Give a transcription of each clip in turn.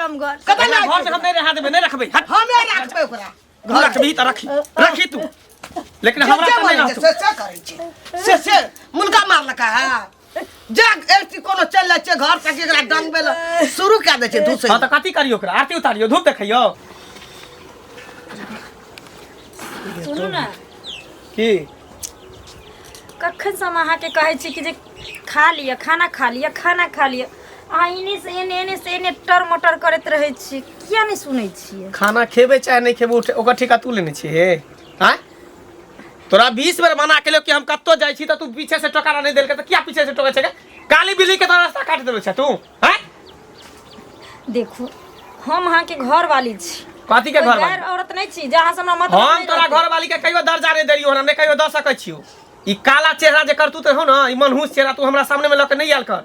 हम घर कतऽ एकरा लए घर में हम नहीं रहा देबै, नहीं रखबै। हट। हमे राखबै ओकरा। तू रखबही तऽ रखी, रखी तू, लेकिन जे हमरा जे तऽ नहीं मन होइ छै, रहतौ। से से करै छै, से से मुनका मारलका है। जे एक कोनो चलि जाइ छै घर तक, एकरा डंगबै लए शुरू कए दै छै धूसै। हाँ, तऽ कथी करियौ ओकरा? आरती उतारियौ, धूप देखैयौ? सुनू ने। की? कखन से हम अहाँके कहै छी कि जे खा लिअ खाना, खा लिअ खाना, खा लिअ। अहाँ एने से एने, एने से एने टर मटर करैत रहै छी। किया नहि सुनै छियै? खाना खेबै चाहे नहि खेबै, ओकर ठेका तू लेने छी हे? आँय, तोरा 20 बेर मना केलियौ कि हम कतौ जाइ छी तऽ तू पीछे से टोकारा नहि देलकै, तऽ किया पीछे से टोकै छै? काली बिल्ली के तऽ रास्ता काटि देने छै तू। आँय? देखू, हम अहाँके घर वाली छी। कथी के कोई घर गैर वाली? औरत नहि छी जे अहाँ से हमरा मतलब हम नहि तोरा रहतै। घर वाली के कहियो दर्जा नहि देलियौ हन, नहि कहियो दऽ सकै छियौ। ई काला चेहरा जे करतू तऽ हो ने, ई मनहूस चेहरा तू हमरा सामने में लऽ के नहि आयल कर,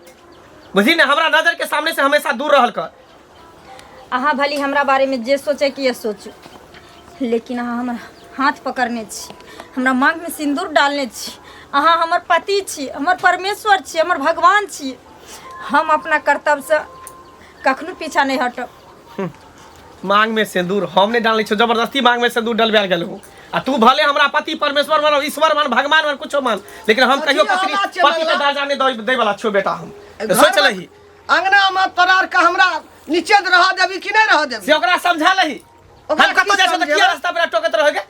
बुझली ने? हमरा नजर के सामने से हमेशा दूर रहल कर। अहाँ भली हमरा बारेमे जे सोचै कि सोचू, लेकिन अहाँ हमर हाथ पकड़ने छी, हमरा माँगमे सिन्दूर डालने छी। अहाँ हमर पति छी, हमर परमेश्वर छी, हमर भगवान छी। हम अपना कर्तव्यसँ कखनो पीछा नहि हटब। मांग में सिंदूर हम नहीं डालने छियौ, जबरदस्ती मांग में सिंदूर डलवायल गेल हो। आ तू भले हमरा पति परमेश्वर मान, ईश्वर मान, भगवान मान, कुछो मान, लेकिन हम कहियो अथी पत्नी आवाज छै पति के मंगला। दर्जा नहीं दै वाला छियौ बेटा हम। तऽ सोच लही। अंगना में तोरा आर के हमरा नीचे रह देबी कि नहीं रह देबी? से ओकरा समझा लही। ओकरा हम कतौ की जाइ छियौ तऽ समझेबै? किया रास्ता पर टोकैत रहोगे?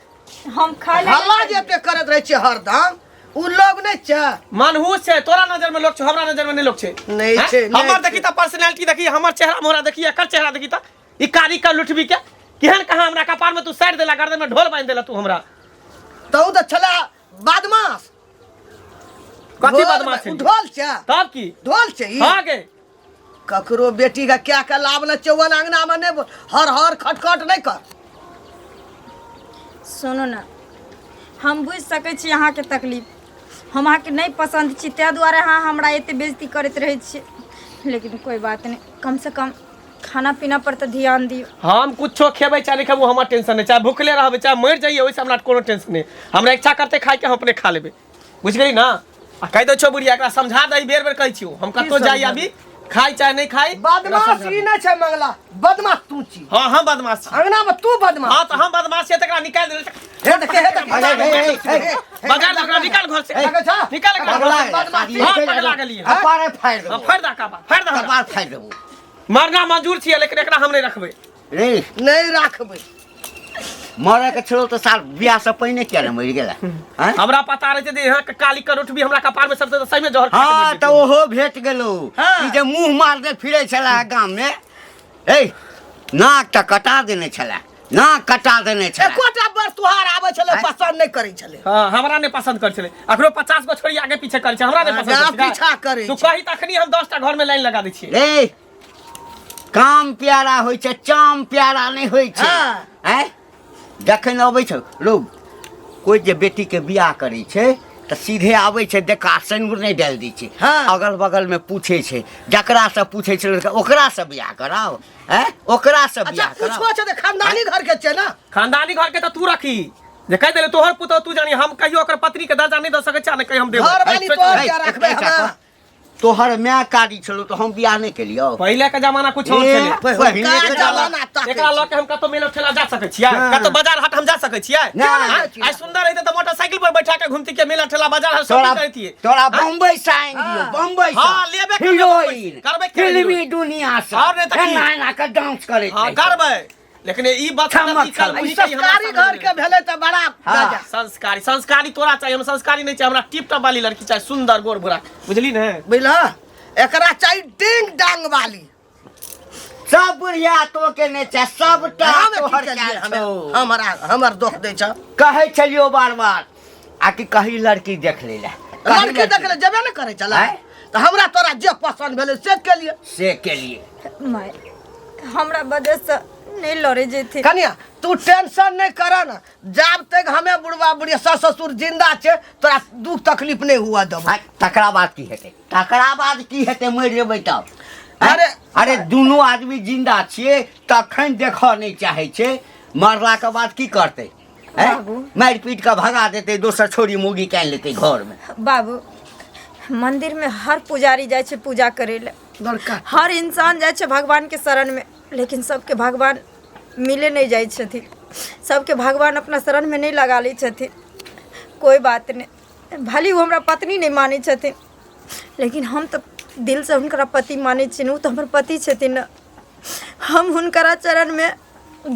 हम खाय लए हल्ला जे एते करैत रहै छै हरदम, उ लोग नहि छै? मनहूस छै। तोरा नजर में लोग छै, हमरा नजर में नहीं लोग छै। नहि हैं? छै, नहि हमर छै। देखी तऽ पर्सनैलिटी देखी, हमर चेहरा मोहरा देखी, एकर चेहरा देखी तऽ ई कारी का लुटबी के केहन कहाँ हमरा कपार में तू साइड देला, गर्दन में ढोल बांधि देला तू हमरा। तू तऽ छला बदमाश। कथी बदमाश उ छली? ढोल छै। तब की? ढोल छै ई? हाँ गे। ककरो बेटी के क्या के लाभ ने चौवन अंगना में नहीं बोल, हर हर खटखट नहीं कर। सुनू ने, हम बुझि सकै छी अहाँके तकलीफ। हम अहाँके नहि पसन्द छी, ताहि दुआरे अहाँ हमरा एते बेइज्जती करैत रहै छियै। लेकिन कोइ बात नहि, कमसँ कम खाना पीना पर तऽ ध्यान दियौ। हम कुछो खेबै चाहे नहि खेबै, हमर टेंशन नहि। चाहे भूखले रहबै, चाहे मरि जाइए, ओहिसँ हमरा कोनो टेंशन नहि। हमरा इच्छा करतै खाइके, हम अपने खा लेबै, बुझि गेली ना? आ कहि दै छौ बुढ़िया, एकरा समझा दही। बेर बेर कहै छियौ, हम कतौ जाइ आबी, खाइ चाहे नहि खाइ, एकरा बदमाश समझा ई दही। नहि छै मंगला, बदमाश तू छी। हाँ, हम बदमाश छी। अंगना में तू बदमाश। हाँ, तऽ हम बदमाश छियै तऽ एकरा निकालि देबै। हे देखे, हे देखे। हे, हे, हे, हे, बजार दे ओकरा, निकाल घर से। देखै छह? निकाल एकरा घर पगला से। बदमाश। हाँ, पगला गेलियै। कपारे फाड़ि देबो। हाँ, फाड़ि दे कपार, फाड़ि दे हमरा। कपार फाड़ि देबो। मरना मंजूर छियै, लेकिन एकरा हम नहि रखबै। रे। नहि राखबै। मरे के छलो तऽ साल बियाह से पहिने किया ने मरि गेला? आँय? हमरा पता रहै छै जे यहाँ के काली करोट भी हमरा कपार में सबसे सही में जहर खा के हाँ मरि तऽ जेतै। ओहो भेट गेलो। हाँ। ई जे मुंह मारने फिरै छला गाम में, ए नाक तऽ कटा देने छला, नाक कटा देने छला। एकोटा बर तुहार आबै छलै आँय? पसन्द नहि करै छलै। हाँ, हमरा नहि पसंद करै छलै। अखनो 50 गो छोड़ी आगे पीछे करै छै, हमरा नहि पसंद आगाँ करै छै। पीछा करै तू छै। कही तखनी हम 10 टा घर में लाइन लगा दै छियै। रे, काम प्यारा होइ छै, चाम प्यारा नहि होइ छै। हाँ। आँय, जखन अबै छै लोग, कोइ जे बेटीके बियाह करै छै तऽ सीधे आबै छै देखा, सिन्दूर नहि डालि दै छै। हाँ। अगल बगलमे पूछै छै, जकरासँ पूछै छै लड़का, ओकरासँ बियाह कराउ, आँय, ओकरासँ अच्छा बियाह कराउ। पूछो छै तऽ खानदानी घर के छै ने। खानदानी घर के तऽ तू रखी जे कहि देले तोहर पुतोह, तू जानी। हम कहियो ओकर पत्नी के दर्जा नहि दऽ सकै छी आ नहि कहियो हम देबै। घर वाली सोचि तोहर ले। क्या रखबै एकटा हमरा? कह। तोहर माय कारी छलो तऽ हम बियाह नहि केलियौ? पहिले के जमाना कुछ और ए, छलै। पहिले के का जमाना जमाना ताकै एकरा लऽ छै। के हम कतौ मेला ठेला जा सकै छियै? हाँ। कतौ बाजार हाट हम जा सकै छियै? नहि। आँय? आइ सुंदर रहितै तऽ मोटरसाइकिल पर बैठा के घुमती के मेला ठेला बाजार हाट सब तोरा करतियै। तोरा बम्बई से आनि दियौ, बम्बई से। हाँ, लेबे करबै हीरोइन। करबै करबै। फिल्मी दुनिया से। और नहि तऽ की? एना एना के डांस करैत हाँ, रहै छै। करबै, लेकिन ई बात छमक ई कल छमक। बुझि ई के हमरा संस्कारी सामने घर के भेलै तऽ बड़ा हाँ। राजा। संस्कारी, संस्कारी तोरा चाहिए, हम संस्कारी नहीं चाहिए। हमरा टिप टॉप वाली लड़की चाहिए, सुंदर गोर भूरा, बुझली ने? बुझलह, एकरा चाही डिंग डांग वाली। सब बुढ़िया तो के नहि छै, सबटा हमे की तोहर केलियै? कयल हमे छौ। हमरा हमर दोख दै छ। कहै छलियौ बार बार आ कि कही लड़की देख लै लए, कही लड़की देख ले जेबे ने करै छलै। आँय? तऽ हमरा तोरा जे पसन्द भेलै से केलियै। से केलियै। माय हमरा वजहसँ नहि लड़े जेथिन। कनिया, तू टेंशन नहीं कर न, जाब तक हमें बुढ़वा बुढ़िया सास ससुर जिंदा छे तोरा दुख तकलीफ नहीं हुआ देबो। आ, तकरा बाद की हेतै? तकरा बाद की हेतै? मरि जेबै तब? अरे अरे, दुनू आदमी जिंदा छियै तखन देखऽ नहि चाहै छै, मरलाके बाद की करतै? हैं? बाबू। मारि पीट कऽ भगा देतै, दोसर छोरी मौगी के आनि लेतै घरमे। बाबू, मंदिर में हर पुजारी जाइ छै पूजा करे ले। लड़का हर इंसान जाइ छै भगवान के शरण में। लेकिन सबके भगवान मिले नहि जाइ छथिन, सबके भगवान अपना शरणमे नहि लगा लै छथिन। कोइ बात नहि, भले ओ हमरा पत्नी नहि मानै छथिन, लेकिन हम तऽ दिलसँ हुनकरा पति मानै छियनि, ओ तऽ हमर पति छथिन ने। हम हुनकरा चरणमे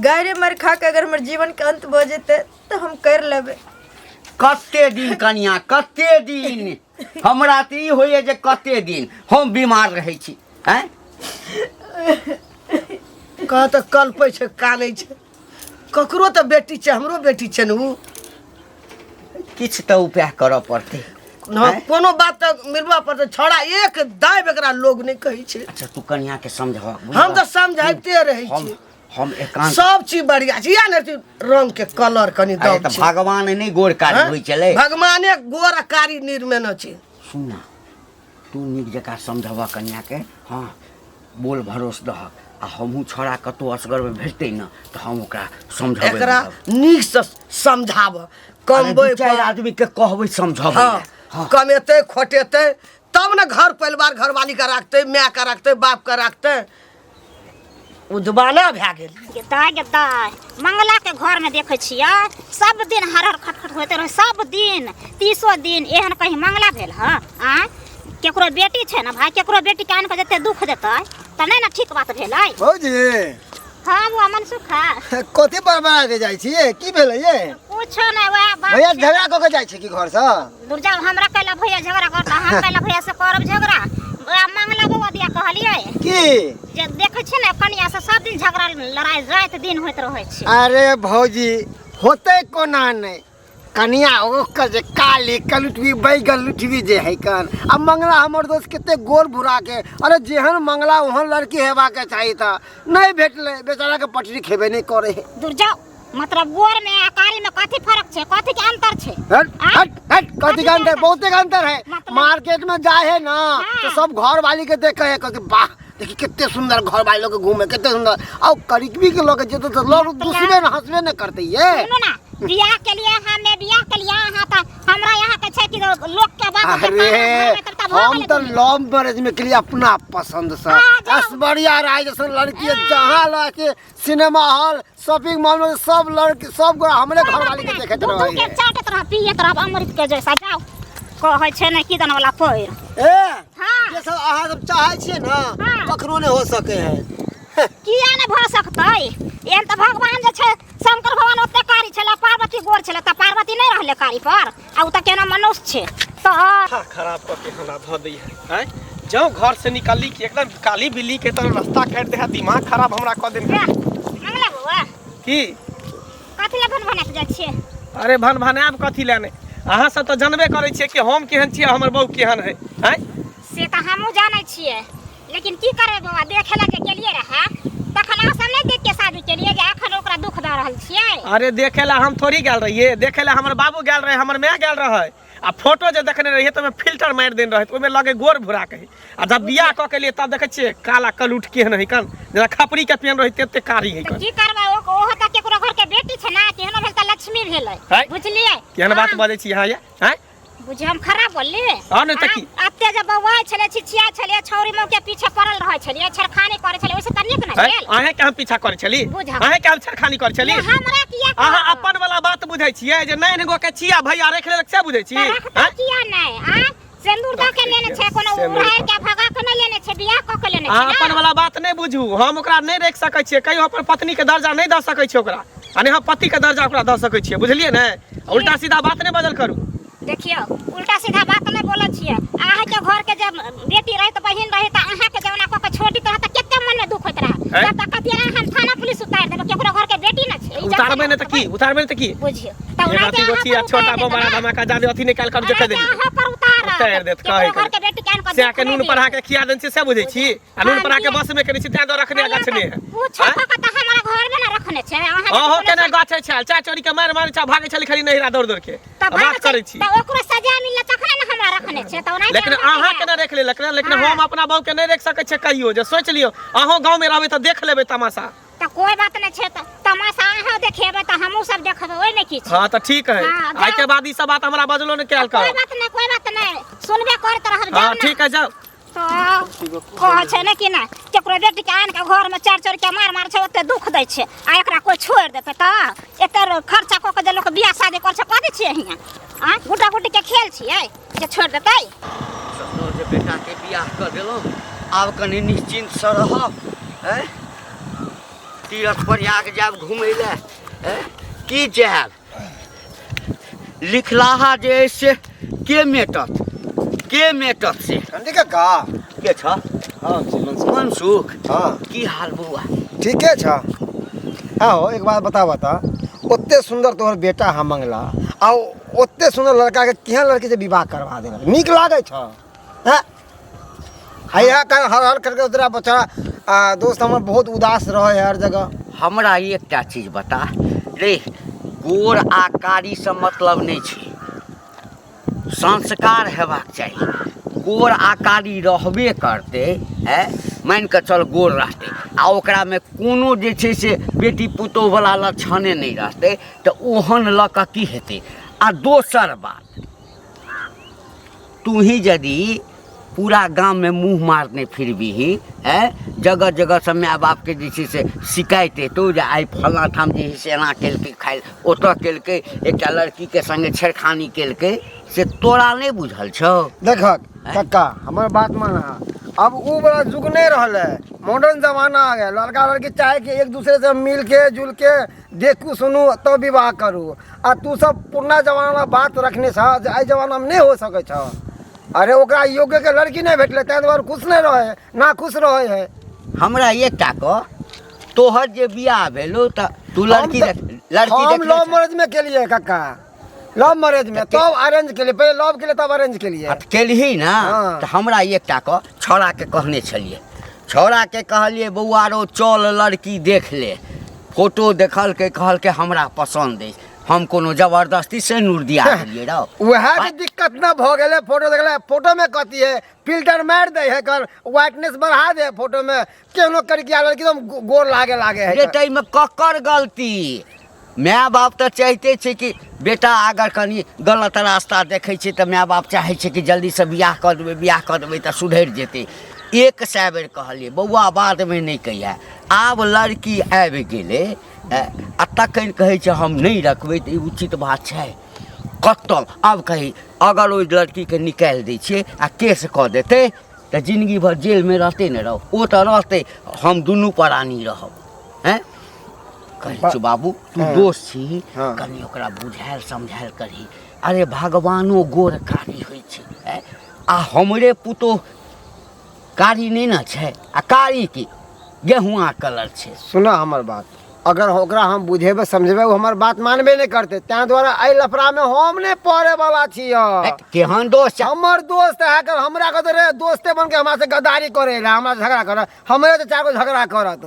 गारि मारि खा कऽ अगर हमर जीवनके अन्त भऽ जेतै तऽ हम करि लेबै। कते दिन कनिया, कते दिन? हमरा तऽ ई होइए जे कते दिन हम बीमार रहै छी। आँय, कहाँ तऽ कलपै छै, कानै छै। ककरो तऽ बेटी छै, हमरो बेटी छै ने उ। किछु तऽ उपाय करऽ पड़तै। हँ, आँय? कोनो बात तऽ मिलबऽ पड़तै। छौड़ा एक दाबि एकरा लोग नहि कहै छै। अच्छा, तू कनिया के समझह। हम तऽ समझाइते रहै हम छी। हम एकांत सब चीज बढ़िया छै, या ने रंग के कलर कनि अरे दब तऽ छै। भगवान नहि गोर कारी हँ? होइ छलै? भगवाने गोर आ कारी निर्मेने छै। सुन ना, तू नीक जकाँ समझबह कनियाके। हँ, बोल भरोस दहक आ हमहूँ छौड़ा कतहु असगरमे भेटतै ने तऽ हम ओकरा समझेबै। एकरा नीकसँ समझाब, कमबै चारि आदमीके कहबै समझबै। हँ, हँ, कमेतै खोटेतै तब ने घर परिवार घरवाली के राखतै, माय के राखतै, बाप के राखतै। ओ दीवाना भए गेल। गेदाय गेदाय, मंगला के घर में देखे छियै सब दिन हर हर खटखट होते रहे सब दिन, 30 दिन। एहन कहीं मंगला भेल ह? आ केकरो बेटी छै ने भाई, केकरो बेटी के आनि के जते दुख देतै तऽ नहि ने ठीक बात भेलै। भौजी। हाँ बुआ मनसुखा। कथी बड़बड़ा के जाइ छियै? की भेलै ये? कुछो नहि, वएह बात भैया छै। झगड़ा कऽ के जाइ छै की घरसँ? दुर्जा, हमरा कैला भैया झगड़ा करता? हम कैला भैया से करब झगड़ा? वएह मंगला बौआ दिया कहलियै की जे देखै छियै ने कनिया से सब दिन झगड़ा लड़ाई राति दिन होइत रहै छै। अरे भौजी, होतै कोना नहि? कनिया ओकर जे काली कलुटबी बैगन लुटबी जे है कन, आ मंगला हमर दोस्त कते गोर भूरा के। अरे जेहन मंगला ओहन लड़की हेबाक चाही, तऽ नहि भेटलै बेचारा के, पटरी खेबे नहि करे है। दूर जाओ, मतलब गोर में आ कारी में कथी फर्क छै? कथी के अंतर छै? हट आँय? हट हट, कथी के अंतर? बहुते के अंतर है। मतलब? मार्केट में जाए है ना तो सब घर वाली के देखे है, कहे वाह देखी कितने सुंदर घर वाली लोग घूमे, कितने सुंदर। और करीबी के लोग जो तो लोग दूसरे न हंसबे न करते ये। सुनू ना, बियाह के लिए हमे बियाह के लिए अहाँ तऽ हमरा यहाँ के छै कि लोग के बात के अरे ताना मारबै तब तऽ भऽ हम गेलै तो दुनिया। लव मैरिज में के लिए अपना पसंद से हाँ, जाओ। ऐश्वर्या राय जैसन लड़की है, जहाँ लड़के सिनेमा हॉल शॉपिंग मॉल में सब लड़की सब गोरा हमरे कोई घर बात वाली के नहि, देखैत दूध रहे के है। चाटैत रहब, पियैत रहब अमृत के जैसा। जाओ, कहै छै ने किदन वाला पैर। ए हाँ। जे सब अहाँ सब चाहै छियै ने हाँ। कखनो नहि हो सके है। किया नहि भऽ सकतै? एहन तऽ भगवान जे छै शंकर भगवान ओते कारी छलै, पार्वती गोर छलै, तऽ पार्वती नहि रहलै कारी पर? आ ओ तऽ केना मनुष्य छै तऽ माथा खराब कऽ के हमरा धऽ दै है। आँय, जँ घर से निकलली कि एकदम काली बिल्ली के तरह रास्ता काटि दे है, दिमाग खराब हमरा कऽ देने। मंगला बौआ। की? कथी लए भन भना के जाइ छियै? अरे भन भनायब कथी लए नहि, अहाँ सब तऽ जानबे करै छियै कि हम केहन छियै, हमर बहू केहन है। आँय, से तऽ हमहूँ जानै छियै, लेकिन की करबै बौआ, देखे लए जे गेलियै रहए तखन अहाँ सब नहि देख के शादी केलियै जे एखन ओकरा दुख दऽ रहल छियै? अरे देखे ला हम थोड़ी गेल रहियै, देखे ला हमर बाबू गेल रहे, हमर माय गेल रहे। आ फोटो जे देखने रहियै तऽ ओहिमे फिल्टर मारि देने रहै, तऽ ओहिमे लगे गोर भूरा के। आ जब बियाह कऽ के लिए तब देखै छियै काला कलूट केहन है कन, जेना खपरी के पेन रहै तेते कारी है तऽ कन। की करबै, ओहो तऽ केकरो घर के बेटी छै ने, केहनो भेल तऽ लक्ष्मी भेलै। है? बुझलियै? केहन बात हाँ, बजै छी अहाँ ये? आँय? बुझियौ हम खराब बोलली? हाँ, नहि तऽ की? एते जे बौआइ छलै, छिछिया छलियै, छौरी मुँह के पीछे पड़ल रहै छलियै, छेड़खानी करै छलियै, ओहिसँ तऽ नीक ने आँय? भेल। अहें के हम पीछा करै छली? बुझा। अहें के हम छेड़खानी करै छली? ये हमरा किया अहाँ कहब? अपन वाला बात बुझै छियै जे नाइन गो के छिया भैया राखि लेलक से बुझै छी? तऽ रखतै आँय? किया नहि? आँय, सिन्दूर दऽ के लेने छै, कोनो सिन्दूर उड़ारि के भगा के नहि लेने छै, बियाह कऽ के लेने अहाँ छै अपन ने। वाला बात नहि बुझू। हम ओकरा नहि राखि सकै छियै कहियो, अपन पत्नी के दर्जा नहि दऽ सकै छियै ओकरा, आ नहि हम पति के दर्जा ओकरा दऽ सकै छियै, बुझलियै ने? उल्टा सीधा बात नहि बजल करू। देखियौ, उल्टा सीधा बात नहि बोलै छियै। अहाँके घरके जे बेटी रहै तऽ बहिन रहै तऽ अहाँके जमाना कऽ के छोड़ी रहै तऽ कते मनमे दुख होइत रहै। हैं? तब तऽ कहतियै ने हम थाना पुलिस उतारि देबै, केकरो घरके बेटी ने छै। इज्जत उतारबै नहि तऽ की? उतारबै नहि तऽ की? बुझियौ तऽ एक ओनाहिते अथी अहाँ गोछी आ पर छोटा उतारि बम देत बड़ा ने। धमाका जादे अथी निकाल कर जे कह ओनाहिते देली अहाँ पर उतारत, उतारि देत, कहै केकरो घरके बेटी के आनि कऽ से दुख के नहि नून पढ़ा देत। के खिया देने छी से बुझै छी? आ नून हाँ, पढ़ा के किया? बस में केने छी तें दऽ रखने किया गछने तऽ है। पूछो आँय? कऽ के तऽ हमरा घरमे ने रखने छै अहाँ जे अहो कोनो केना गाछे छल चाय चोरी के मारि मारि चा भागे छली खाली नहिरा दौड़ दौड़ के। तऽ आ बात करै छी तऽ ओकरो सजा मिलले तखने ने हमरा रखने छै तऽ ओनाहिते लेकिन अहाँके अहाँ है। केना राखि लेलक ने, लेकिन हाँ। हम अपना बहू के नहि राखि सकै छियै कहियो, जे सोचि लियौ अहूँ गाँवमे रहबै तऽ देख लेबै तमाशा। तऽ कोई बात नहि छै, तऽ तमाशा अहाँ देखेबै तऽ हमहूँ सब देखबै, ओहिमे की छै? हाँ तऽ ठीक है। हाँ, आइ के जाउ। बाद ई सब बात हमरा बजलो नहि कयल कोई कर। बात नहि, कोई बात नहि, सुनबे करैत रहब। हाँ जाउ ने। ठीक है, जाउ। तऽ कहै छै ने कि नहि केकरो बेटीके आनि कऽ घरमे चारि चारि के मार मार छै ओते दुख दै छै आ एकरा कोइ छोड़ि देतै तऽ एते खर्चा कऽ के जे लोक बियाह शादी करै छै कऽ दै छियै हियाँ आँय गुड्डा गुड्डीके खेल छियै जे छोड़ि देतै। सोचलहुँ जे बेटाके बियाह कऽ देलहुँ, आब कनि निश्चिन्तसँ रहब। आँय, तीरथ प्रयाग जायब घुमै लए। आँय, की जायब, लिखलाहा जे अछि से के मेटत, के मेटत से? चंडी काका। के छ? हाँ जी, मनसुख। मनसुख? हाँ। की हाल बौआ? ठीके छ। हाँ हो, एक बात बता बता, ओते सुंदर तोहर बेटा हम मंगला आ ओते सुंदर लड़का के केहन लड़की से विवाह करवा देलक, नीक लागै छ? हैं हैया कर हर हर करके तोरा बच्चा आ दोस्त हमर बहुत उदास रहे है हर जगह। हमरा एकटा चीज बता रे, गोर आ कारी से मतलब नहि छै, संस्कार हेबाक चाही। गोर आ कारी रहबे करतै, है मानि कऽ चल गोर रहतै आ ओकरामे कोनो जे छै से बेटी पुतोहुवला लक्षणे नहि रहतै तऽ ओहन लऽ कऽ की हेतै। आ दोसर बात, तूही यदि पूरा गाममे मुँह मारने फिरबिही, आँय, जगह जगहसँ माय बापके जे छै से शिकायत हेतौ जे आइ फल्लाँ ठाम जे छै से एना केलकै, खाइ ओतऽ केलकै, एकटा लड़कीके सङ्गे छेड़खानी केलकै, से तोरा नहि बुझल छौ? देखक कक्का, हमर बात मान, अब उ वाला युग नहीं रहल है, मॉडर्न जमाना आ गया। लड़का लड़की चाहे कि एक दूसरे से मिल के जुल के देखू सुनू तब विवाह करू, आ तू सब पुरना जमाना वाला बात रखने छह जे एहि जमाना में नहीं हो सकै छह। अरे ओकरा योग्य के लड़की नहीं भेटलै, ताहि दुआरे खुश नहीं रहे, ना खुश रहे है। हमरा एकटा कह, तोहर जे बियाह भेलौ तऽ तू लड़की हम देख, लड़की हम देखने लव छह? मैरिज में केलिए कक्का, लव मैरिज में तब अरेंज केलिए, पहले लव केलिए तब अरेंज केलिए। आ तऽ केलही ने। हाँ। तऽ हमरा एकटा कह, छौड़ाके कहने छलियै, छौड़ाके कहलियै बौआ रौ चल लड़की देख ले, फोटो देखलकै, कहलकै हमरा पसन्द अछि, हम कोनो जबरदस्ती से नूर दिया देलियै रौ। वएह के दिक्कत न भऽ गेलै, फोटो देखले, फोटो में कथी है, फिल्टर मारि दै है, कर व्हाइटनेस बढ़ा दे है फोटो में, केहनो करिकिया लड़की एकदम गोर लागे लागे है। रे ताहिमे ककर गलती? माय बाप तऽ चाहिते छै कि बेटा अगर कनि गलत रास्ता देखै छै तऽ माय बाप चाहै छै कि जल्दीसँ बियाह कऽ देबै, बियाह कऽ देबै तऽ सुधरि जेतै। 100 बेर कहलियै बौआ बादमे नहि कहिया, आब लड़की आबि गेलै आ तखन कहै छै हम नहि रखबै, तऽ ई उचित बात छै? कतऽ आब कही अगर ओहि लड़कीके निकालि दै छियै आ केस कऽ देतै तऽ जिनगी भर जेलमे रहतै ने रहो, ओ तऽ रहतै, हम दुनू प्राणी रहब। हैं कहै छियौ बाबू, तू हाँ। दोस्त छी, हाँ। कनि ओकरा बुझायल समझायल करही। अरे भगवानो गोर कारी होइ छै, हैं? आ हमरे पुतोह कारी नहि ने छै, आ कारी की गेहुआ कलर छै। सुना हमर बात, अगर ओकरा हम बुझेबै समझेबै ओ हमर बात मानबे नहि करतै, ताहि दुआरे एहि लफड़ामे हम नहि पड़े वाला छियै। हे, केहन दोस्त छै? हमर दोस्त है कर हमरा कहते रे दोस्ते बन के हमरा से गद्दारी करे ला, हमरा से झगड़ा करे, हमरे से चार गो झगड़ा करत,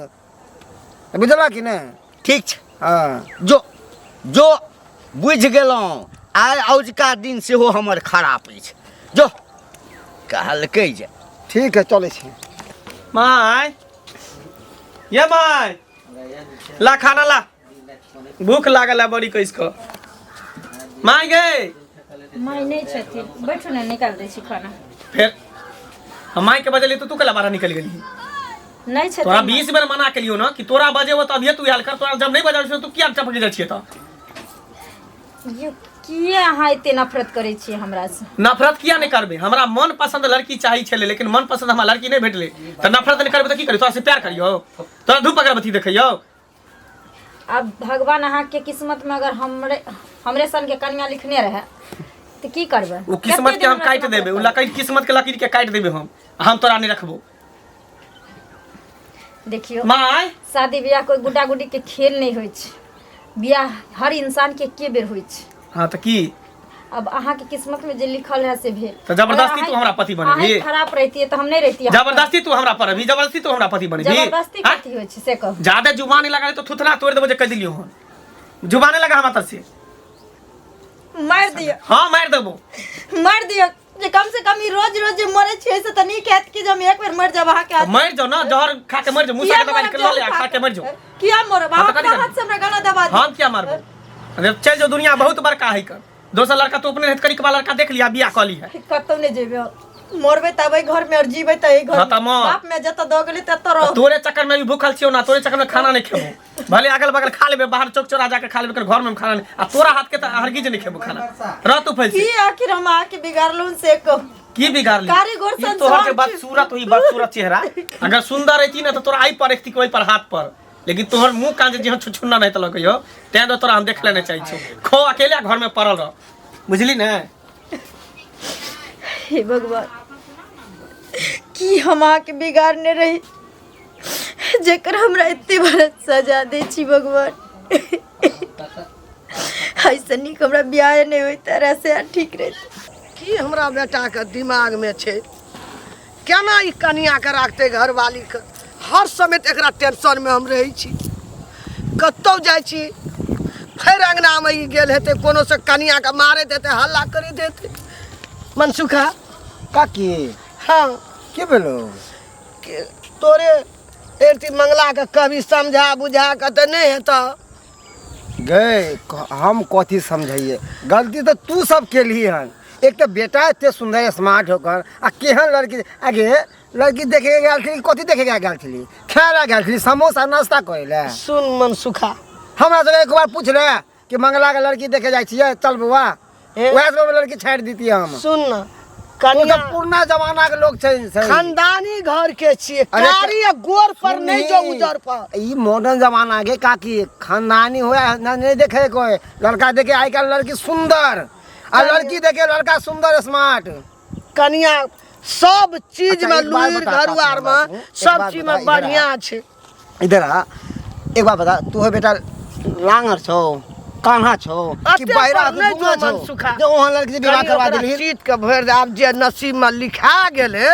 बुझलऽ कि नहि? ठीक छै। हाँ। जो जो बुझि गेलहुँ, आइ औजका दिन सेहो हमर खराब अछि। जो कहलकै जे ठीक है, चलै छी। माय ये माय, ला खाना ला, भूख लागल है बड़ी कइस कऽ। माय गे। माय नहि छथिन, बैठू ने, निकाल दै छी खाना। फेर हम माय के बजलियै तऽ तू केला बाहर निकलि गेली? नहि छथिन। तोरा 20 बेर मना केलियौ ना कि तोरा बजेबो तऽ अभिये तू आयल कर, तोरा जब नहि बजाबै छियौ तू किया टपकि जाइ छियै तऽ? यौ किया अहाँ एते नफरत करै छियै हमरा से? नफरत किया नहि करबै? हमरा मन पसंद लड़की चाही छलै, लेकिन मन पसंद हमरा लड़की नहि भेटलै तऽ नफरत नहि करबै तऽ की करियौ? तोरा से प्यार करियौ? तोरा धूप अगरबत्ती देखैयौ? आब भगवान अहाँके किस्मत में अगर हमरे हमरे सन के कन्या लिखने रहे तऽ की करबै? ओ किस्मत कते के हम दिन काटि हमरा देबै, ओ लकीर किस्मत के लकीर के काटि देबै हम, हम तोरा नहि रखबो। देखियौ माय, शादी बियाह कोई गुड्डा गुड्डी के खेल नहीं होइ छै, बियाह हर इंसान के एके बेर होइ छै। हाँ तऽ की? अब अहाँके किस्मत में जे लिखल है से भेल। तऽ जबरदस्ती अगर तू हमरा पति बनेबही? अहाँ खराब रहितियै तऽ हम नहि रहितियै। जबरदस्ती तू हमरा पर अभी जबरदस्ती तू हमरा पति बनेबही? जबरदस्ती हाँ? कथी होइ छै से कहू। ज्यादा जुबान लगा तो थुथना तोड़ देबो जे कह दिलियो हन। जुबाने लगा हमरा तरफ से। मारि दिअ। हाँ मारि देबो। मारि दिअ जे कम से कम ई रोज रोज जे मरै छै से तऽ नीक हैत कि जे हम एक बेर मरि जायब अहाँके हाथ। मरि जाओ ना, जहर खा के मरि जाओ, मुँह किया से दवाई मरब के लऽ ले आ जहर खा के मरि जाओ। किया मरब? हाँ, अहाँ तऽ कथी अपना करबै? हाथ से हमरा गला दबा दिअ। हम किया मारबो? अरे चल जाओ, दुनिया बहुत बड़का है कर, दोसर लड़का तो अपने रहत करीक वाला लड़का देख लिया, बियाह कऽ लिया। कतौ नहि जेबै। मरबै तब एहि घर में और जीबै तऽ एहि घर हाँ, तऽ में। मर। बाप में जतऽ दऽ गेलै ततऽ रह तोरे चक्कर में भी भूखल छियौ ना तोरे चक्कर में खाना नहीं खेबो भले अगल बगल खा लेबे बाहर चौक चौरा जाके खा लेबे घर में हम खाना नहीं आ तोरा हाथ के तऽ हरगिज नहीं खेबो खाना रह तू फैल की आखिर हम आके बिगाड़लहुँ से कहू की बिगाड़ ली कारीगर ई संसार तोहर के छै। बदसूरत हुई बदसूरत चेहरा अगर सुंदर रहती ना तो तोरा आई पर एकती ओहि पर हाथ पर लेकिन तोहर मुंह कान जे जेहन छुछुन्ना नहीं तो लगै हो तें तो तोरा हम देख लेने चाहै छियौ खो अकेले घर में पड़ल रह बुझली ने हे भगवान की हम अहाँके बिगाड़ने रही जेकर हमरा एते बड़ा सजा दै छी भगवान ऐसे नीक हमरा बियाह नहि होइत से ठीक रहतै की हमरा बेटाके दिमागमे छै केना ई कनियाके राखतै घरवालीके हर समय तऽ एकरा टेंशनमे हम रहै छी कतहु जाइ छी फेर अङ्गनामे ई गेल हेतै कोनो से कनियाके मारैत हेतै हल्ला करैत हेतै मनसुखा काकी हँ की भेलो के तोरे एक मंगलाके कभी समझा बुझा कऽ तऽ नहि हेतऽ गए हम कथी समझैए गलती तऽ तू सब केलही हन एक तऽ बेटा एते सुंदर स्मार्ट होकर आ केहन लड़की आगे लड़की देखे गेल छली कथी देखे गेल छली खाय ला गेल छली समोसा नाश्ता करे ला सुन मनसुखा हमरा सबके एक बार पूछ ले कि मंगला के लड़की देखे जाइ छियै चल बौआ हे। वएह सब लड़की छाड़ि दितियै हम सुन न ओ कनिया तऽ पुरना जमाना के लोग छै छै। खानदानी घर के छियै अरे कारी आ गोर पर नहीं जो सुनही, उजर पर ई मॉडर्न जमाना के काकी खानदानी हुआ ना नहीं देखे कोई लड़का देखे आई कल लड़की सुंदर आ लड़की देखे लड़का सुंदर स्मार्ट कनिया सब चीज अच्छा, में एक बात लुइर बता, काकी, घरुआर हमरा में तू, एक सब बात चीज बता, में इधर आ। बढ़िया छै इधर आ एक बात बता तू है बेटा लांगर छौ कान्हा छौ कि अते बहरा पर नहि दूना जो छौ मनसुखा। जे ओहन लड़की से विवाह कनि करवा ओकरा देलही चीत के भरि दे आब जे नसीब में लिखा गेलै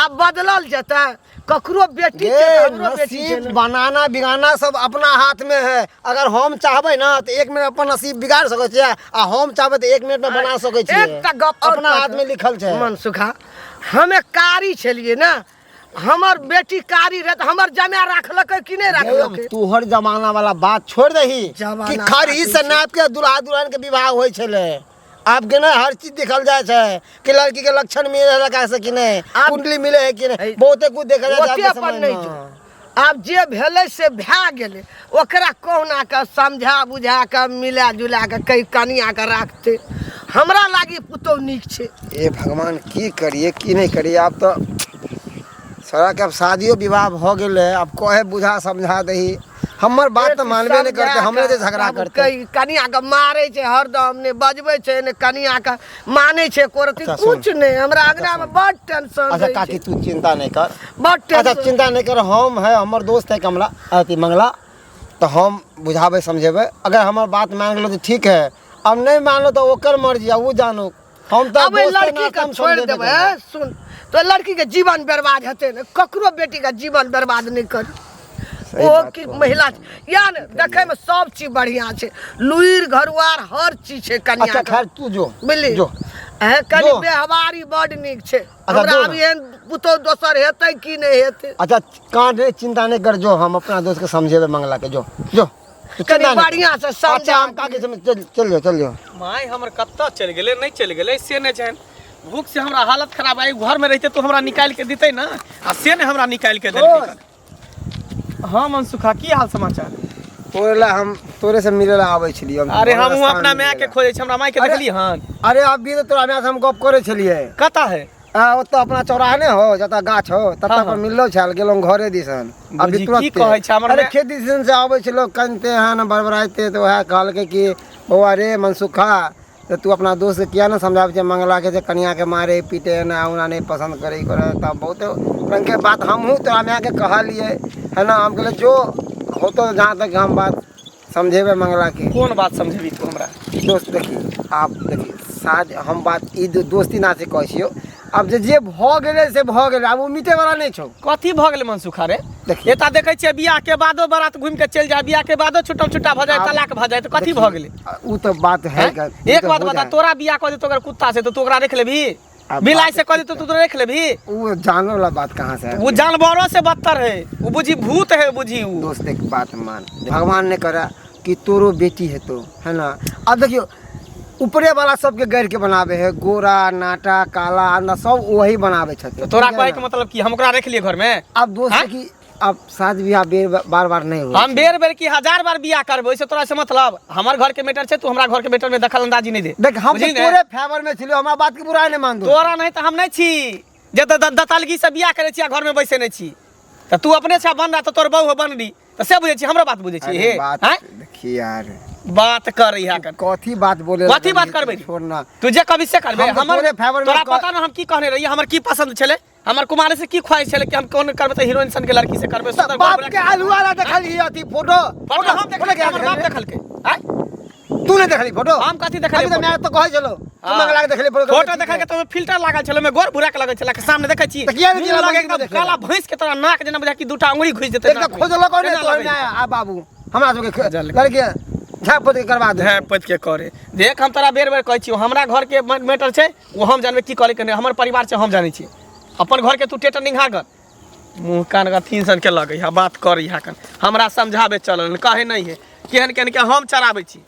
आब बदलल जेतै ककरो बेटी छै ये तऽ हमरो बेटी छै नसीब ने। बनाना बिगाना सब अपना हाथ में है अगर हम चाहबै ना तो एक मिनट अपन नसीब बिगाड़ सकै छियै आ हम चाहबै तऽ एक मिनट में बना सकै छियै एकटा गप और अपना कहतौ। हाथ में लिखल छै मनसुखा हमे कारी छलियै ने हमर बेटी कारी रहे तऽ हमर जमाय राखलकै कि नहि राखलकै तोहर जमाना वाला बात छोड़ दही जमाना कि खरी से नाप के दुल्हा दुल्हन के विवाह होइ छलै आब के नहि हर चीज देखल जाइ छै कि लड़की के लक्षण मिले है लड़का से कि नहीं कुंडली मिले है कि नहीं बहुते कुछ देखल जाइ छै ओते आबके पर समय नहि में। जो आब जे भेलै से भए गेलै ओकरा कहुना कऽ समझा बुझा कऽ मिला जुला कऽ कहि कनिया कऽ राखतै हमरा लागी पुतहु नीक छै ए भगवान की करिए की नहीं करिए आब तो सारा के अब शादियो विवाह भऽ गेलै आब कहे बुझा समझा दही हमर बात तऽ मानबे नहि करतै हमरे जे झगड़ा करतै कनिया के मारै छै हरदम नहि बजबै छै नहि कनिया के मानै छै कोरती अच्छा, सुन। कुछ नहि हमरा अगना में बड टेंशन अच्छा रहै काकी छै तू चिंता नहीं कर बड अच्छा टेंशन चिंता नहीं कर हम है हमर दोस्त है कमला अथी मंगला तऽ हम बुझाबै समझेबै अगर हमर बात मान गेलो तऽ ठीक है अब नहीं मानलो तऽ ओकर मर्जी आ ओ जानो हम तऽ अब ओहि दोस्त लड़की नाते के हम छोड़ि समझेबे देबै करबै। सुन तो लड़की के जीवन बर्बाद हेतै ने ककरो बेटी के जीवन बर्बाद नहि कर सही ओ बात की कहलियै। महिला छै। या ने देखै में सब चीज बढ़िया छै लुइर घरुआर हर चीज छै कनिया अच्छा के। खैर तू जो बुझली जो हे कनि जो। व्यवहारी बड नीक छै अच्छा, हमरा जो आब ने। एहन पुतहु दोसर हेतै कि नहि हेतै अच्छा कान रे चिंता नहीं कर जो हम अपना दोस्त के समझेबे मंगला के जो जो तू कनि चिंता नहीं कर। बढ़िया से समझा अच्छा हम काके समझ चल चल जो चल जो माय हमर कतऽ चलि गेलै नहि चलि गेलै से नहि जानि भूख से हमरा हालत खराब आई घर में रहिते तो हमरा निकालि के दितै ना आ से नहि हमरा निकालि के देलकै हाँ मनसुखा की हाल समाचार तोरे ला हम तोरे से मिले ला आबै छलियै हम अरे हमरा हमहूँ स्थान अपना माय के मिले ला। खोजै छी हमरा माय के अरे- देखली हन अरे अभी तऽ तोरा माय से हम गप करै छलियै कतऽ है आ ओतऽ अपना चौराहा नहि हो जतऽ गाछ हो ततऽ हाँ, पर हाँ। मिललो छल गेलहुँ घरे दिसन अभी बुझी, तुरंत की कहै छै हमर अरे माय- खेत दिसन से आबै छै लोक कनिते हन बड़बड़ाइते तऽ वएह कहलकै कि बौआ रे मनसुखा तऽ तू अपना दोस्तके किया नहि समझाबै छै मंगलाके जे कनियाके मारे पीटे एना ओना नहि पसन्द करै ई करै तऽ बहुते रङ्गके बात हमहूँ तोरा मायके कहलियै है ना हम कहलियै जो होतो जहाँ तक हम बात समझेबै मंगलाके कोन बात समझेबी तू हमरा दोस्त देखी आब देखी साज हम बात ई दोस्ती नाते कहै छियौ आब जे जे भऽ गेलै से भऽ गेलै आब ओ मिटैवला नहि छौ कथी भऽ गेलै मनसुखा रे देखी। एता देखै छियै बियाह के बादो बारात घुमि के चलि जाय बियाह के बादो छुटम छुट्टा भऽ जाय आब- तलाक भऽ जाय तऽ कथी देखी, भऽ गेलै ओ तऽ बात है हैं? ग- उ एक तऽ बात हो बता जाए। तोरा बियाह कऽ देतौ अगर कुत्ता से तऽ तू ओकरा रख लेबही आब बिलाइ बात से कऽ देतौ तू रख लेबही ओ जानवर वाला बात कहाँ से वो जानवरों से बदतर है वो बुझी भूत है बुझी वो दोस्त एक बात मान भगवान ने करा कि तोरो बेटी हेतो है ना अब देखियो ऊपरे वाला सबके गढ़ के बनावे है गोरा नाटा काला अंधा सब वही बनावे छथिन तो तोरा ठीक है कहे के ना? मतलब की हम ओकरा रख लिए घर में अब दोस्त हाँ? की अब शादी बियाह बेर बार बार नहीं हो हम बेर बेर की हजार बार बियाह करबै ओइसे तोरा से मतलब हमर घर के मैटर छै तू हमरा घर के मैटर में दखल अंदाजी नहीं दे देख हम तो बुझली ने? तोरे फेवर में छलियो हमरा बात के बुरा नहीं मान दो तोरा नहीं तऽ हम नहीं छी जे दतलगी से बियाह करै छी आ घर में बैसे नहीं छी तऽ तू अपने छा बन रहा तऽ तोर बहू बन रही तऽ से बुझै छी हमरो बात बुझै छी अरे हे बात आँय? देखी यार बात कर इहा कर कथी बात बोले कथी बात लगलिही, करबै छोड़ ना तू जे कभी से करबे हम तऽ हमर तोरे फेवर में तोरा पता न हम की कहने रहियै हमर की पसंद छलै हमर कुमारे से की ख्वाहिश छलै कि हम कोन करबै तऽ हीरोइन सन के लड़की से करबै सुंदर बाप गोर के आलू वाला देखली अथी फोटो फोटो हम देखलियै हमर बाप देखलकै आँय? तू नहीं देखली फोटो हम कथी देखलियै अभी तो फोटो? मैं तो कहै छलो तू मंगला के देखली फोटो फोटो देखल के तो फिल्टर लागल छलै ओमे गोर भूरा के लगल छलै के सामने देखै छी तऽ किया नहि मुँह गेला लगे मंदिर में एकदम देखै काला भैंस के तोरा नाक जेना बुझा कि दूटा अंगुरी घुसि जेतै एक नाक में। खोजलो कोन तेना तोहर लगै। ना आ बाबू हमरा सबके जल- लड़के झाप पोत के करवा दे झाँपि पोति के करे देख हम तोरा बेर बेर कहै छियौ हमरा घर के मैटर छै ओ हम जानबै की करे के नहि हमर परिवार छै हम जानै छी अपन घर के तू टेटर निंघा कर मुँह कान अथी सन के लगै है बात करै है कन हमरा समझाबै चलल कहे नहि है केहन केहन के हम चराबै छी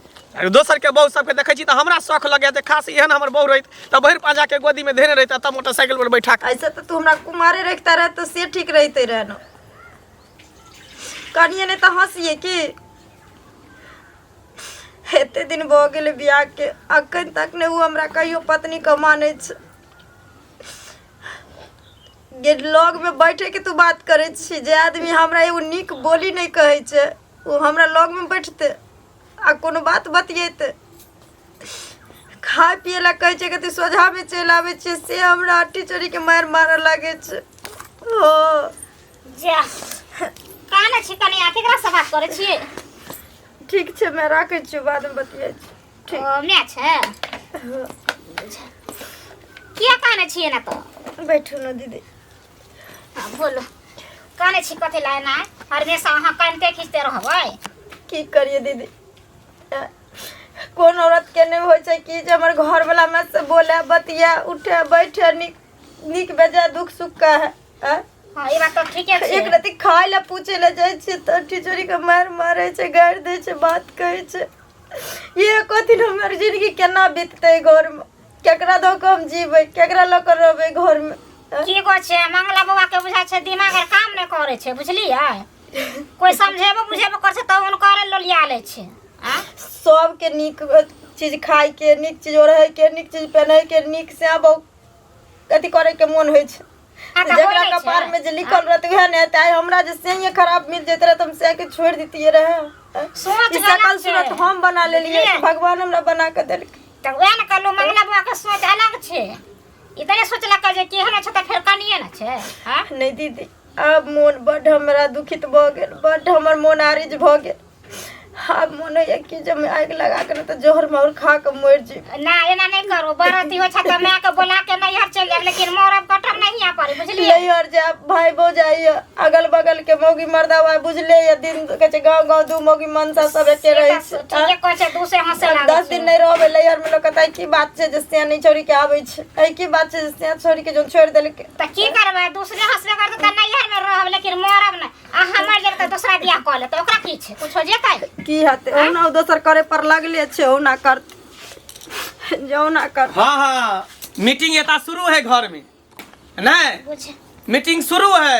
अरे दोसर के बहू सबके देखै छी तऽ हमरा शौख लगैए जे खास एहन हमर बहू रहैत तऽ भरि पाँजा के गोदीमे धेने रहिता तब मोटरसाइकिल पर बैठा कऽ ऐसे तऽ तू हमरा कुमारे रखता रह तऽ से ठीक रहिते रह न कनिए नहि तऽ हँसिए की एते दिन भऽ गेलै बियाहके अखन तक नहि ओ हमरा कहियो पत्नीके मानै छै गे लगमे बैठेके तू बात करै छी जे आदमी हमरा एगो नीक बोली नहि कहै छै ओ हमरा लगमे बैठतै आ कोनो बात बतियेतै खाय पियै लए कहै छै कथी सोझामे चलि आबै छियै से हमरा अट्टी चोरीके मारि मारऽ लागै छै ओ जा काने छी कनिया केकरा से बात करै छियै ठीक छै मैं राखै छियौ बादमे बतियाइ छी ठीक ओ my छै किया काने छियै ना तो बैठू ने दीदी हाँ, बोलो काने छी कथी लाए ना हमेशा अहाँ कानते खींचते रहबै की करिए दीदी कोन औरत के नहि होइ छै कि जे हमर घरवला हमरा से बोले बतिया उठे बैठे नीक नीक बेजाय दुख सुख का है आँय? हाँ ई बात तो ठीके छै एक रति खाय लए पूछे लए जाइ छियै तऽ टिचोरी के मारि मारै छै गारि दै छै बात कहै छै ये कथी हमर जिंदगी केना बीततै घरमे केकरा दऽ कऽ हम जीबै केकरा लऽ कऽ रहबै घरमे की गो छै मंगला बौआ के बुझाइ छै दिमाग आर काम नहि करै छै बुझलियै कोइ समझेबो बुझेबो करै छै तऽ हुनकर लोलिया लै छै आँ सबके नीक चीज खायके नीक चीज ओढ़ैके नीक चीज पहिनैके नीक से आब अथी करैके मोन होइ छै हाँ, तऽ जकरा होइ नहि छै। कपार में जे लिखल रहतै उएह ने हेतै आइ हमरा जे सहिए खराब मिल जैते रहै तऽ हम सएह के छोड़ि दितियै रहै सोच ई गलत सकल छै। सूरत हम बना लेलियै बुझलियै? भगवान हमरा बना कऽ देलकै तऽ उएह ने कहलहुँ मंगला बौआ के सोच अलग छै ई तऽ नहि सोचलक जे केहन छै तऽ फेर कनिए ने छै आँ नहि दीदी आब मोन बड्ड हमरा दुखित भऽ गेल बड्ड हमर मोन आरिज भऽ गेल आब मोन होइए कि जे हम आगि लगा कऽ नहि तऽ जहर माहुर खा कऽ मरि जेबै ना एना नहि करू बड़ अथी होइ छै तऽ मायके बोला के नैहर चलि जायब लेकिन मरब कटब नहीं यहाँ पर बुझलियै नैहर जायब भाय भौजाइ यऽ अगल बगल के मौगी मर्दावा बुझले यऽ दिन कहै छै गाँव गाँव दू मौगी मनसा सब एके रहै छै ठीके कहै छै दू से हंसे लागै 10 दिन नहि रहबै नैहर मे लोक कहतै की बात छै जे से नहि छोड़ी के आबै छै ऐ की बात छै जे से छोड़ी के जौन छोड़ि देलकै तऽ की करबै दूसरे हंसबे करतै तऽ नैहर मे रहब लेकिन मरब नहि अहाँ मरि जेबै तऽ दोसरा बियाह कऽ लेतै ओकरा की छै कुछो जेतै की हेतै ओहुना ओ दोसर करे पर लगले छै ओहुना करतै जौना करतै हाँ हाँ मीटिंग एता शुरू है घर में नहीं बुझ मीटिंग शुरू है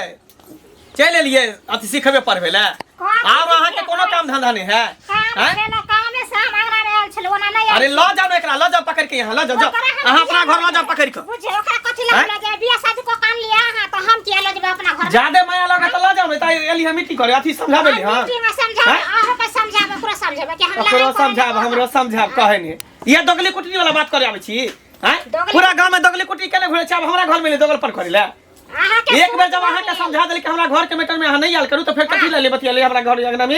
चलि एलियै अथी सिखबे पढ़बै लए कहाँ आब अहाँके कोनो काम धंधा नहीं है काम हैं? छेलो कामे से हम अंगना में आयल छलहुँ ओना नहि आयल अरे लऽ जाओ ने एकरा लऽ जाओ पकड़ के यहाँ लऽ जाओ जाओ ओकरा हम अहाँ अपना किया घर लऽ जाओ पकड़ के बुझे ओकरा कथी लए हैं? लऽ जाय बियाह शादी कऽ के आनलियै अहाँ तऽ हम किया लऽ जेबै अपना घर ज्यादे माया लगे तऽ लऽ जाओ ने तऽ एली हम मीटिंग करे अथी समझाबै ले हाँ मीटिंग में समझाबै हैं? अहाँ के समझाबै ओकरो समझाबै कि हम ओकरो लड़ाई करै समझाब नहि हमरो समझाब कहे नहीं ये दोगली कुटनी वाला बात करे आबै छी हैं दोगली- पूरा गांव में दोगली कुटनी केने घुरे छै आब हमरा घर में नहीं दोगल पर करे ले अहाँ के एक बेर जब अहाँ के समझा देली कि हमरा घर के मैटर में अहाँ नहीं आयल करू तऽ फेर कथी ले बतिया ले हमरा घर अंगना में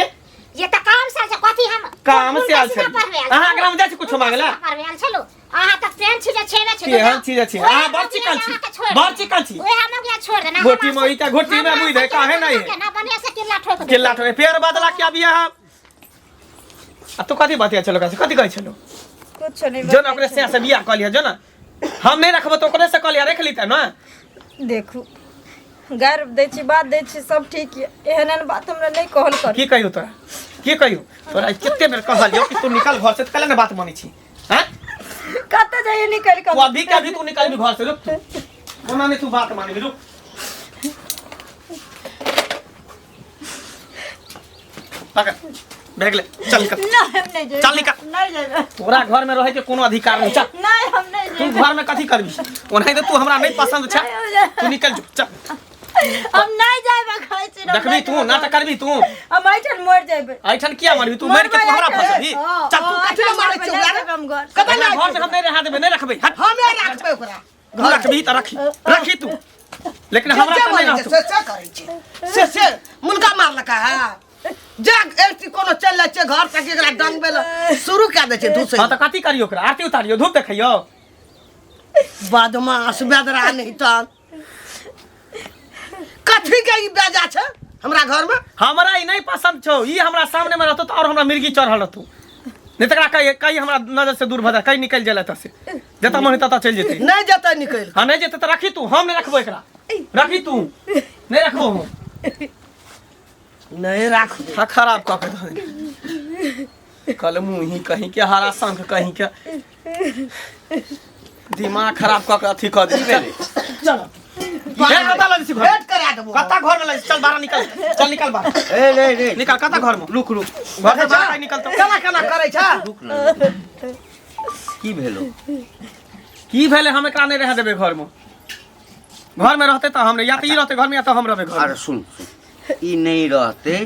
ये तऽ काम से आयल छै कथी हम काम से आयल सीधा छली। पढ़बै आयल अहाँ छलहुँ। अंगना में जाइ छी कुछो मांगे ला? पढ़बै आयल छलहुँ अहाँ तऽ तेहन छी जे छेबे छी केहन छी जे छी? अहाँ बड़ चिकन छी। बड़ चिकन छी। ओहे हम किया छोड़ देना गोटी में ईटा गोटी में मुइ दे, काहे नहीं? ना बढ़िया से किल्ला ठोक दे किल्ला ठोक फेर बदला क्या भी अहाँ आ तू कथी बतिया छलो कथी कहै छलो कुछो नहीं जो ना ओकरे से से बियाह कऽ लिअ जो ना हम नहीं रखबो तऽ ओकरे से कऽ लिअ रख लीते ना देखू गारि दै छी बात दै छी सब ठीक यऽ एहन एहन बात हमरा नहि कहल करू की कहियो तोरा की कहियो तोरा कते बेर कहलियो कि तू निकल घर से तऽ कले ने बात मानै छी हैं कतऽ जाइए निकलि तू कऽ अभी के अभी तू निकल भी घर से रुक तू कोना नहीं तू बात मानबी रुक पकड़ बैग ले चल निकल नहीं हम नहीं जेबै चल निकल। नहीं जेबै तोरा घर में रहे के कोनो अधिकार नहीं चल नहीं हम नहीं तू जेबै घर में कथी करबी ओनाही तो तू हमरा नहीं पसंद छ नहीं हो जाए। तू निकल जो चल हम नहीं जाएब खाइ छी हम देखबी नहीं तू जेबै। नाटक करबी तू हम एहिठाम मरि जेबै ऐठन किया मरबी तू मर के तू हमरा फंसबी चल तू कथी लए मारै छियै ओकरा रे? हम घर कतऽ हमरा लए घर में हम नहीं रहा देबे नहीं रखबे हट हमे राखबै ओकरा तू रखबी त रखी रखी तू लेकिन जे हमरा जे त नहीं मरै छै, रहतौ से से करै छै से से मुनका मारलका है जा एक कोनो चलि जाइ छै घर तक एकरा डंगबै लए शुरू कए दै छै धुसै हां त कथी करियो ओकरा आरती उतारियो धूप देखियो बदमाश बेदरा नहीं तन कथी के ई बेजा छै हमरा घर में हमरा ई नहीं पसंद छौ ई हमरा सामने में रहतो त और हमरा मिर्गी चढ़ल रहतो नहीं तकरा कहीं कहीं हमरा नजर से दूर भ जा कहीं निकल जाए से जतऽ मन ततऽ चलि जेतै नहीं जेतै निकलि हाँ नहीं जेतै तऽ रखी तू हम नहीं रखबो एकरा रखी तू नहीं रखबो हम नहीं राखबै हाँ खराब कऽ के धऽ देलकै। कल मुँही कहीं के हरा शंख कहीं के दिमाग खराब कऽ के अथी कऽ दे चल हे कतऽ लग छी घर भेंट करा देबो कतऽ घर में लग छी? चल बाहर निकल चल निकल बाहर ए रे रे निकल कतऽ घर में रुक रुक घर से बाहर निकल तो केना केना करै छै रुक ना की भेलो की भेलै हम एकरा नहि रहऽ देबै घर में घर में रहते तऽ हम नहि या तऽ ई रहते घर में या तऽ हम रहबै घर अरे में सुन सुन ई नहि रहतै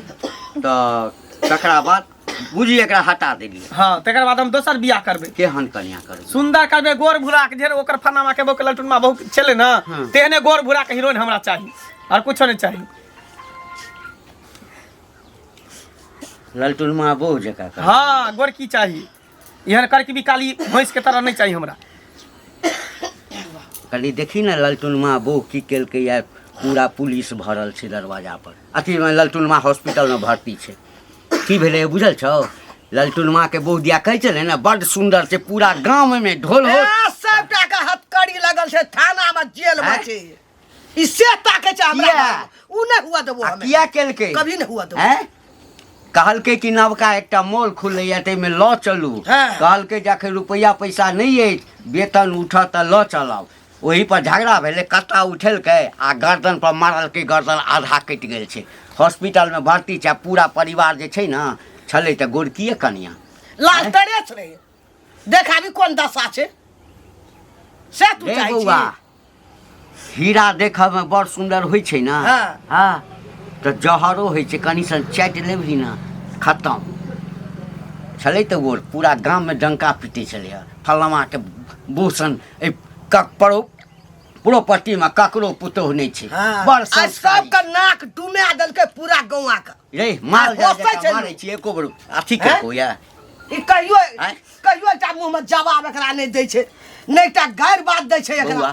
तऽ तकरा बाद बुझी एकरा हटा देलियै हाँ तकर बाद हम दोसर बियाह करबै केहन कन्या करबै सुंदर करबै गोर भूरा के जे ओकर फनामा के बहू के ललटुनमा बहू छलै ने तेहने गोर भूरा के हीरोइन हमरा चाही और कुछो नहि चाही ललटुनमा बहू जकाँ करबै हाँ गोर की चाही एहन करके भी काली भैंस के तरह नहीं चाहिए हमरा कहली देखी ने ललटुनमा बहू की केलकै या पूरा पुलिस भरल छै दरवाजा पर अथी ललटुनमा हॉस्पिटलमे भर्ती छै की भेलै बुझल छौ ललटुनमाके बहू दिया कहै छलै ने बड्ड सुन्दर छै पूरा गाममे ढोल हो सबटा के हथकड़ी लगल छै थाना में जेल में छै ई से ताकै छै हमरा किया? उ नहि हुआ देबो आ हमे किया केलकै कभी नहि हुआ देबो हैं कहलकै कि नवका एकटा मॉल खुलैया ताहिमे लऽ चलू हँ। कहलकै जे अखन रुपैआ पैसा नहि अछि वेतन उठत तऽ लऽ चलब ओही पर झगड़ा भेलै कत्ता उठेलकै आ गर्दन पर मारलकै गर्दन आधा कटि गेल छै हॉस्पिटलमे भर्ती छै आ पूरा परिवार जे छै ने छलै तऽ गोरकिए कनिया लाल तरेस रहे देख अभी कोन दशा छै से तू रे चाहै बौआ छी हीरा देखऽमे बड़ सुन्दर होइ छै ने हँ। हँ तऽ जहरो होइ छै कनि सन चाटि लेबही ने खतम छलै तऽ गोर पूरा गाममे डंका पीटै छलै फलनामाके भूषण एहि कक परो प्रोपर्टीमे ककरो पुतोहु नहि छै हाँ। बड़ आइ संस्कारी सबके नाक डुमा देलकै पूरा गौआ के रे माल जाल होसै जकाँ छै मारै छी एको बेर अथी हैं? केलकौ या ई कहियो आँय? कहियो एकटा मुँह में जवाब एकरा नहि दै छै नहि एकटा गारि बात दै छै एकरा बौआ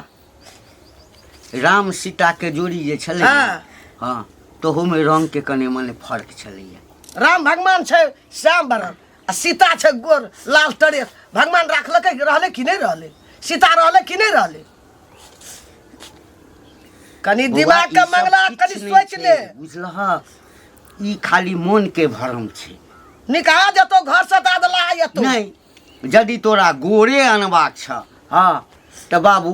राम सीताके जोड़ी जे छलै ने, हाँ। हँ तहूमे रङ्गके कने मने फर्क छलैया राम भगवान छै श्याम बरन आ सीता छै गोर लाल तरेस भगवान राखलकै कि रहलै कि नहि रहलै सीता रहलै कि नहि रहलै कनि बौआ, दिमाग ई के सब मंगला किछु कनि नहि सोचि छै, ले बुझलहक ई खाली मोनके भरम छै निकाह जेतौ घर से दाद ला एतौ नहि यदि तोरा गोरे अनबाक छह हँ तऽ बाबू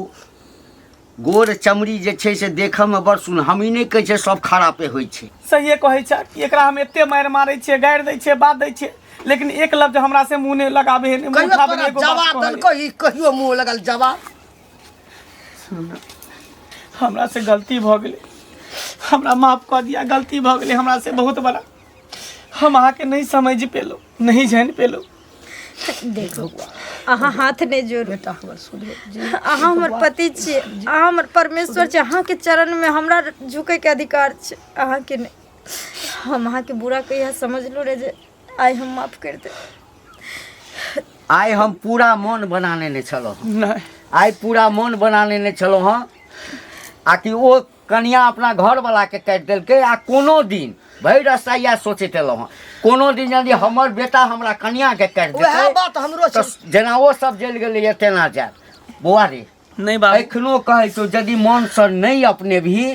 गोर चमड़ी जे छै से देखऽमे बड़ सुन हम ई नहि कहै छियै सब खरापे होइ छै सहिए कहै छै कि एकरा हम एते मारि मारै छियै गारि दै छियै बात दै छियै लेकिन एक लफ्ज हमरा से मुँह नहि लगाबे है नहि मुँह कहियो उठाबे तोरा नहि एगो बात जवाब कहै। देलको ई कहियो मुँह लगल जवाब हमरा से गलती भऽ गेलै हमरा माफ कऽ दिया गलती भऽ गेलै हमरा से बहुत बड़ा हम अहाँके नहि समझि पेलहुँ नहि जानि पेलहुँ देखो अहाँ हाथ नहि जोड़ू बेटा हमर सुधरि अहाँ हमर पति छियै अहाँ हमर परमेश्वर छियै अहाँके चरणमे हमरा झुकैके अधिकार छै अहाँके नहि हम अहाँके बुरा कहिया समझलहुँ रे जे आइ हम माफ करि देब आइ हम पूरा मोन बना लेने छलहुँ नहि आइ पूरा मोन बना लेने छलहुँ हँ आ कि ओ कनिया अपना घरवलाके काटि देलकै आ कोनो दिन भरि रास्ता इएह सोचैत एलहुँ हँ कोनो दिन यदि हमर बेटा हमरा कनियाके काटि वएह देतै बात हमरो छै तऽ जेना ओ सब जलि गेलैए तेना जायत बौआ रे नहि बाबू एखनो कहै छौ यदि मोनसँ नहि अपनेबही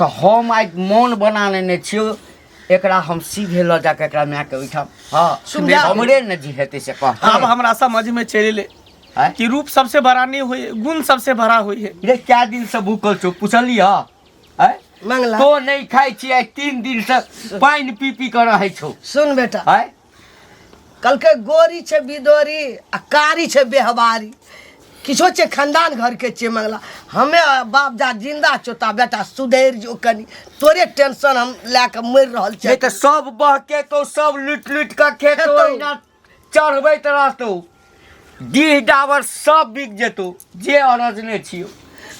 तऽ हम आइ मोन बना लेने छियौ एकरा हम सीधे लऽ जाके एकरा मायके ओहिठाम हँ समझा हमरे ने जे हेतै से कहतै आब हमरा समझमे चलि एलै आँय? कि रूप सबसे बड़ा नहीं होई है, गुण सबसे बड़ा होई है। रे क्या दिन से भूखल छौ पुछलिह आँय? मंगला तो नहीं खाइ छी आइ 3 दिन से पानि पी पी कऽ रहै छौ। सुन बेटा, आँय? कहलकै गोरी छै बिदोरी आ कारी छै बेहबारी, किछो छै खानदान घर के छियै मंगला। हमे बाप जा जिंदा छौ ता बेटा सुधरि जो कनी, तोरे टेंशन हम लए कऽ मरि रहल नहि छियै। तऽ सब बहकेतौ, सब लुटि लुटि कऽ खेतौ, खेतौ। ओहिना चढ़बैत रहतौ, डीह डाबर सब बिक जेतौ जे अरजने छियौ।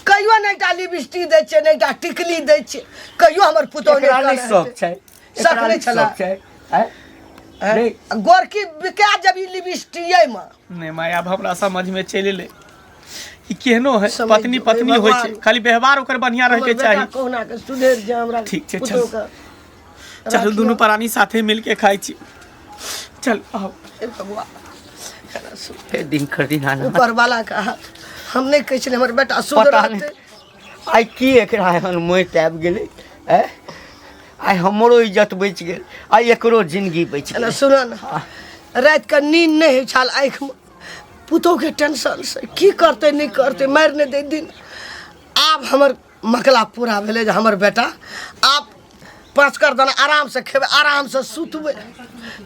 कहियो नहि एकटा लिपस्टिक दै छियै, नहि एकटा टिकली दै छियै, कहियो हमर पुतोहु एकरा नहि नहि शौक छै, शौक एकरा नहि छलै। शौक छै आँय? नहि। गोरकी बिका जब ई लिपस्टिके मे। नहि माय, आब हमरा समझ में चलि एलै ई केहनो है समझ पत्नी जो, पत्नी हे होइ छै, भगवान। खाली व्यवहार ओकर बढ़िया हमर रहके बेटा चाही। कहुना के सुधरि जाय हमरा ठीक छै, चल। पुतोहु के। चलू दुनू राखियौ। प्राणी साथे मिलके खाइ छी, चल आओ। हे भगवान, एना सुन। हे दिन कर दिन आना। ऊपर वाला के हाथ, हम नहि कहै छलियै हमर बेटा पता सुधरतै। नहि आइ की एकरा एहन मौत आबि गेलै। आँय? आइ हमरो इज्जत बचि गेल, आइ एकरो जिंदगी बचि एना गेल। सुन ने, रातिके नींद नहि होइ छल आँखिमे पुतोहुके टेंशनसँ, की करतै नहि करतै, मारि नहि दै दिन। आब हमर मकला पूरा भेलै जे हमर बेटा आब 5 कर दाना आरामसँ खेबै, आरामसँ सुतबै।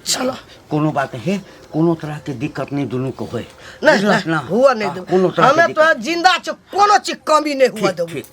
चलो कोनो बात हे, कोनो तरहके दिक्कत नहि दुनूके होय। नहि बुझलक नहि ना? हुआ नहि हाँ, देबै कोनो तरहके हमे दिक्कत। तो जिंदा छौ, कोनो चीज कमी नहि हुआ ठीक देबै। ठीक।